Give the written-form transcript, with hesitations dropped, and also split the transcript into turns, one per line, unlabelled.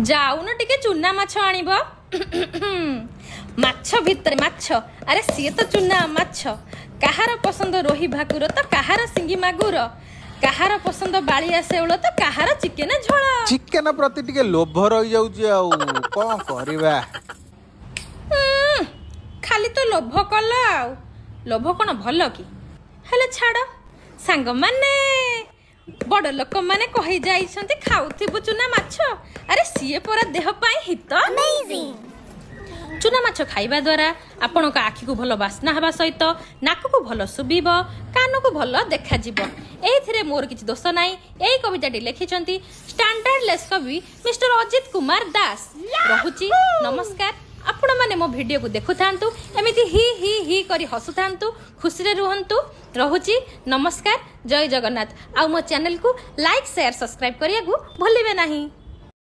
ଯାଉନ ଟିକେ ଚୁନା ମାଛ ଆଣିବ। ମାଛ ଭିତରେ ମାଛ, ଆରେ ସିଏ ତ ଚୁନା ମାଛ। କାହାର ପସନ୍ଦ ରୋହି ଭାକୁର ତ କାହାର ସିଙ୍ଗି ମାଗୁର, କାହାର ପସନ୍ଦ ବାଳିଆ ଶେଉଳ ତ କାହାର ଚିକେନ ଝୋଳ।
ଚିକେନ ପ୍ରତି ଟିକେ ଲୋଭ ରହିଯାଉଛି, ଆଉ କଣ କରିବା?
ଖାଲି ତ ଲୋଭ କଲ। ଆଉ ଲୋଭ କଣ ଭଲ କି? ହେଲେ ଛାଡ଼ ସାଙ୍ଗମାନେ, ବଡ଼ ଲୋକମାନେ କହି ଯାଇଛନ୍ତି, ଖାଉଥିବୁ ଚୁନା ମାଛ, ଆରେ ସିଏ ପରା ଦେହ ପାଇଁ ହିତ। ଚୁନା ମାଛ ଖାଇବା ଦ୍ୱାରା ଆପଣଙ୍କ ଆଖିକୁ ଭଲ ବାସ୍ନା ହେବା ସହିତ ନାକକୁ ଭଲ ଶୁଭିବ, କାନକୁ ଭଲ ଦେଖାଯିବ। ଏଇଥିରେ ମୋର କିଛି ଦୋଷ ନାହିଁ। ଏଇ କବିତାଟି ଲେଖିଛନ୍ତି ଷ୍ଟାଣ୍ଡାର୍ଡ ଲେସ୍ କବି ମିଷ୍ଟର ଅଜିତ କୁମାର ଦାସ। ରହୁଛି, ନମସ୍କାର। ଆପଣମାନେ ମୋ ଭିଡ଼ିଓକୁ ଦେଖୁଥାନ୍ତୁ, ଏମିତି ହି ହି ହି କରି ହସୁଥାନ୍ତୁ, ଖୁସିରେ ରୁହନ୍ତୁ। ରହୁଛି, ନମସ୍କାର, ଜୟ ଜଗନ୍ନାଥ। ଆଉ ମୋ ଚ୍ୟାନେଲକୁ ଲାଇକ୍, ସେୟାର, ସବସ୍କ୍ରାଇବ୍ କରିବାକୁ ଭୁଲିବେ ନାହିଁ।